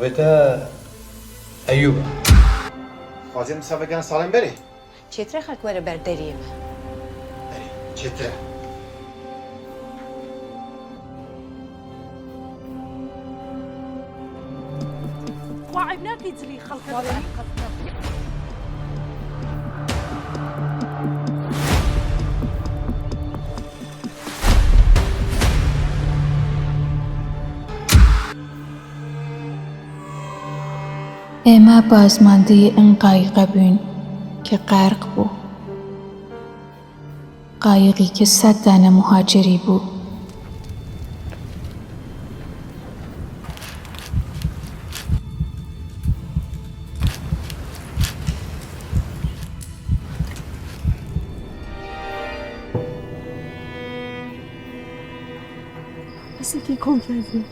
بابێ تە ئەیوبە. خوازیە مسافەکان ساڵێن بەرێ. چێترە خەک وەرە بەر دەریێ مە. ئەرێ چێترە. خوا عەیب ناکەی جلی خەڵکە دەدەنی؟ ئێمە بازماندەی ئەم قایقە بووین کە غەرق بوو. قایقی کە سەت دانە موهاجری بوو. کەسێکی کۆم کردی.